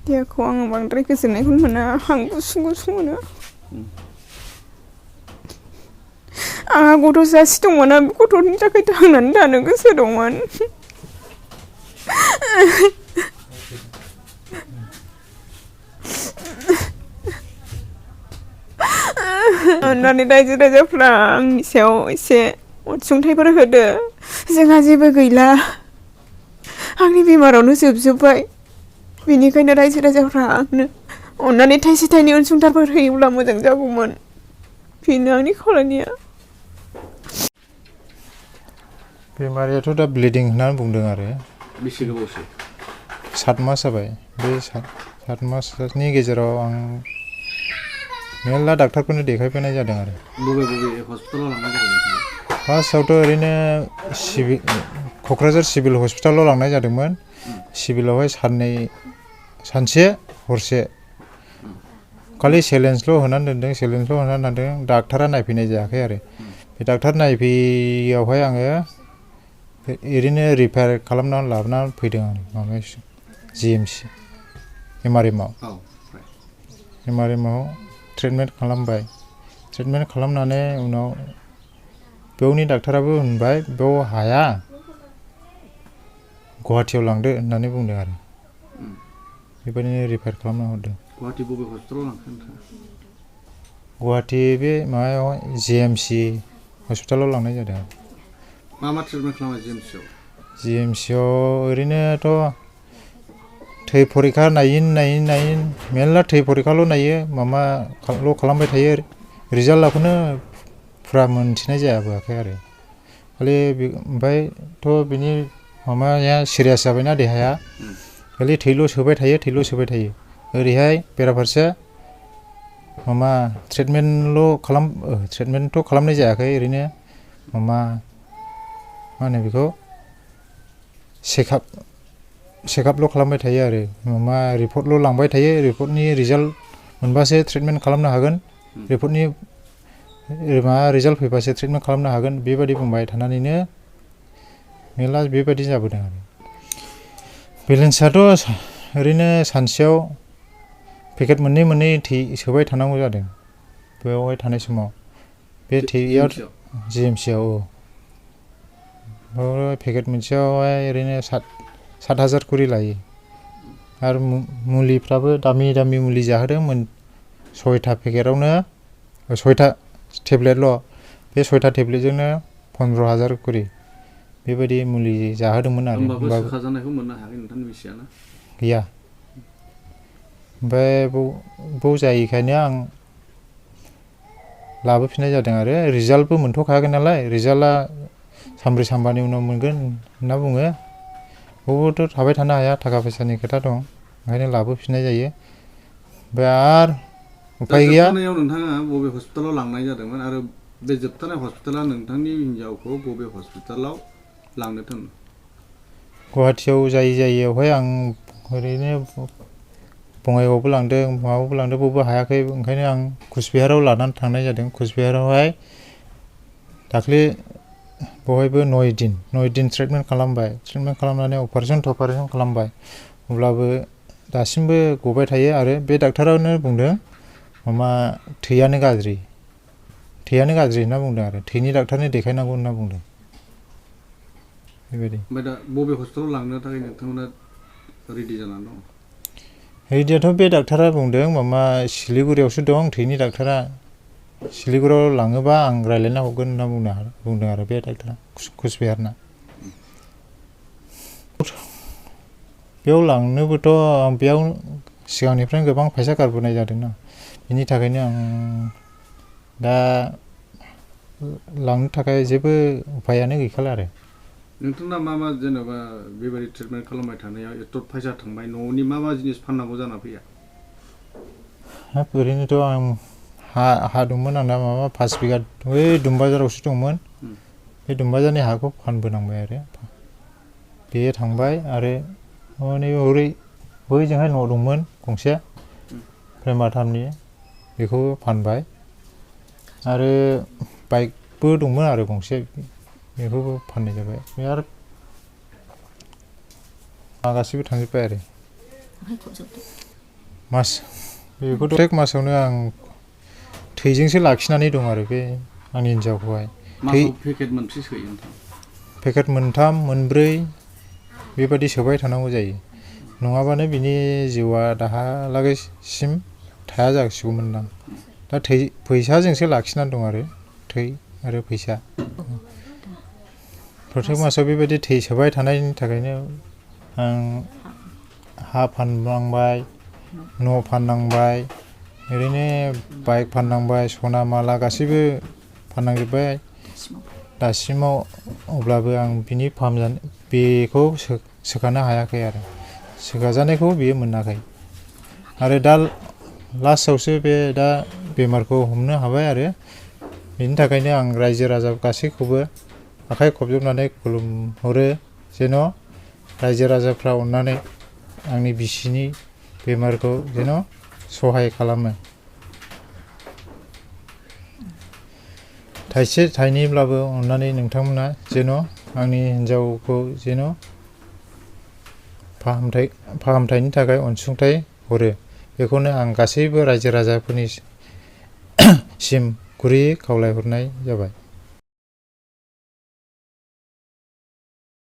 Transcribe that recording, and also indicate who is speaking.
Speaker 1: देहाखौ आङो बांद्राय गोजोननायखौनो मोना हां गुसुं गुसुं मोनो आंहा गथ' सासे दंमोन बे गथ'नि थाखाय थांनानै थानो गोसो दंमोन अन्नानै रायजो राजाफ्रा आंनि सायाव एसे अनसुंथाइफोर होदो जोंहा जेबो गैला आंनि बेमारावनो जोबजोब्बाय बेनिखायनो रायजो राजाफ्रा आंनो अन्नानै थाइसे थाइनै अनसुंथाइफोर होयोब्ला मोजां जागौमोन बेनो आंनि खावलायनाया
Speaker 2: बेमारियाथ' दा ब्लिडिं होननानै बुंदों आरो
Speaker 3: बेसे गोबावसो
Speaker 2: 7 मास जाबाय बे 7 मासनि गेजेराव आं मेरला डाक्टारफोरनो देखायफैनाय जादों आरो
Speaker 3: बबे हस्पिटालाव लांनाय जादों
Speaker 2: फार्स्टआवथ' ओरैनो क'क्राझार सिभिल हस्पिटालाव लांनाय जादोंमोन सिभिलावहाय सानसे हरसे खालि सेलेन्सल' होनानै दोनदों डाक्टारा नायफैनाय जायाखै आरो बे डाक्टार नायफैयावहाय आङो ओरैनो रिफार खालामनानै लाबोनानै फैदों आरो माबायाव GMC एमआरएमआव ट्रिटमेन्ट खालामनानै उनाव बेवनि डाक्टाराबो होनबाय बेव हाया गुवाहाटियाव लांदो होननानै बुंदों आरो बेबायदिनो रिफार खालामना हरदों
Speaker 3: गुवाहाटि बबे हस्पिटालाव लांखो
Speaker 2: गुवाहाटि बे माबायाव GMC हस्पिटालाव लांनाय जादों
Speaker 3: मा ट्रिटमेन्ट खालामो
Speaker 2: GMCआव ओरैनोथ' थै परिखा नायो मेरला थै परिखाल' नायो माबाल' खालामबाय थायो रिजाल्टखौनो फुरा मोनथिनाय जायाखै आरो खालि ओमफ्रायथ' बिनि माबाया सिरियास जाबायना देहाया खालि थैल' सोबाय थायो ओरैहाय बेराफारसे ट्रिटमेन्टथ' खालामनाय जायाखै ओरैनो मा होनो बेखौ चेकआपल' खालामबाय थायो आरो रिपर्टल' लांबाय थायो रिपर्टनि रिजाल्ट मोनबासो ट्रिटमेन्ट खालामनो हागोन रिपर्टनि रिजाल्ट फैबासो ट्रिटमेन्ट खालामनो हागोन बेबायदि बुंबाय थानानैनो मेरला बेबायदि जाबोदों आरो बेलेन्सआथ' ओरैनो सानसेयाव पेकेट मोननै थै सोबाय थानांगौ जादों बेवहाय थानाय समाव बे थैया GMCआव पेकेट मोनसेयावहाय ओरैनो 7,000 करि लायो आरो मुलिफ्राबो दामि मुलि जाहोदों 6था पेकेटावनो 6था टेब्लेटल' बे 6था टेब्लेटजोंनो 15,000 करि बेबायदि मुलि जाहोदोंमोन आरो
Speaker 3: सोखाजानायखौ मोननो हायाखै नोंथांनि बिसियाना
Speaker 2: गैया ओमफ्राय बाव जायैखायनो आं लाबोफिननाय जादों आरो रिजाल्टबो मोनथ'खायाखै नालाय रिजाल्टआ सानब्रै सानबानि उनाव मोनगोन होनना बुङो बबावथ' थाबाय थानो हाया थाखा फैसानि खोथा दं ओंखायनो लाबोफिननाय जायो ओमफ्राय आरो उपाय गैया
Speaker 3: नोंथाङा बबे हस्पिटालाव लांनाय जादोंमोन आरो बे जोबथानाय हस्पिटाला नोंथांनि हिन्जावखौ बबे हस्पिटालाव लांनो थिनदों
Speaker 2: गुवाहाटियाव जायगायावहाय आं ओरैनो बङाइगावबो लांदों माबायावबो लांदों बबेबो हायाखै ओंखायनो आं कुचबिहाराव लानानै थांनाय जादों कुचबिहारावहाय दाख्लै बहायबो 9 दिन ट्रिटमेन्ट खालामनानै अपारेसन खालामबाय अब्लाबो दासिमबो गबाय थायो आरो बे डाक्टारानो बुंदों थैयानो गाज्रि होनना बुंदों आरो थैनि डाक्टारनो देखायनांगौ होनना बुंदों बेबायदि
Speaker 3: ओमफ्राय दा बबे हस्पिटालाव लांनो थाखाय नोंथांमोना रेडि जानानै दं
Speaker 2: रेडियाथ' बे डाक्टारा बुंदों सिलिगुरियावसो दं थैनि डाक्टारा सिलिगुरियाव लाङोबा आं रायज्लायना हरगोन होनना बुंदों आरो बे डाक्टारा कुचबिहारना बेयाव लांनोबोथ' बेयाव सिगांनिफ्रायनो गोबां फैसा गारबोनाय जादोंना बिनि थाखायनो आं दा लांनो थाखाय जेबो उपायानो गैखाला आरो
Speaker 3: नोंथांना मा जेनेबा बेबायदि ट्रिटमेन्ट खालामबाय थानायाव एथ' फैसा थांबाय न'नि मा जिनिस फाननांगौ जाना फैया
Speaker 2: ओरैनोथ' आं हा दंमोन आंना 5 बिगा बै दुमबाजारावसो दंमोन बे दुमबाजारनि हाखौ फानबोनांबाय आरो बे थांबाय आरो हरै बैजोंहाय न' दंमोन गंसे प्रेमाथामनि बेखौबो फानबाय आरो बाइकबो दंमोन आरो गंसे बेखौबो फाननाय जाबाय आरो गासिबो थांजोब्बाय आरो मास बेखौथ' प्रत्येक मासावनो आं थैजोंसो लाखिनानै दं आरो बे आंनि हिन्जावखौहाय
Speaker 3: मासाव पेकेट मोनबेसे सोयो नोंथां?
Speaker 2: पेकेट मोनथाम मोनब्रै बेबादि सोबाय थानांगौ जायो नङाबानो बिनि जिउआ दाहालागैसिम थाया जासिगौमोनदां दा फैसाजोंसो लाखिनानै दं आरो थै आरो फैसा प्रत्येक मासाव बेबायदि थै सोबाय थानायनि थाखायनो आं हा फाननांबाय न' फाननांबाय ओरैनो बाइक फाननांबाय सना माला गासैबो फाननांजोब्बाय दासिमाव अब्लाबो आं बिनि बेखौ सोखानो हायाखै आरो सोखाजानायखौ बियो मोनाखै आरो दा लास्टआवसो बे दा बेमारखौ हमनो हाबाय आरो बेनि थाखायनो आं रायजो राजा गासैखौबो आखाइ खबजोबनानै खुलुमहरो जेन' रायजो राजाफ्रा अननानै आंनि बिसिनि बेमारखौ जेन' सहाय खालामो थाइसे थाइनैब्लाबो अननानै नोंथांमोना जेन' आंनि हिन्जावखौ जेन' फाहामथायनि थाखाय अनसुंथाइ हरो बेखौनो आं गासैबो रायजो राजाफोरनि सिम गुरैयै खावलायहरनाय जाबाय।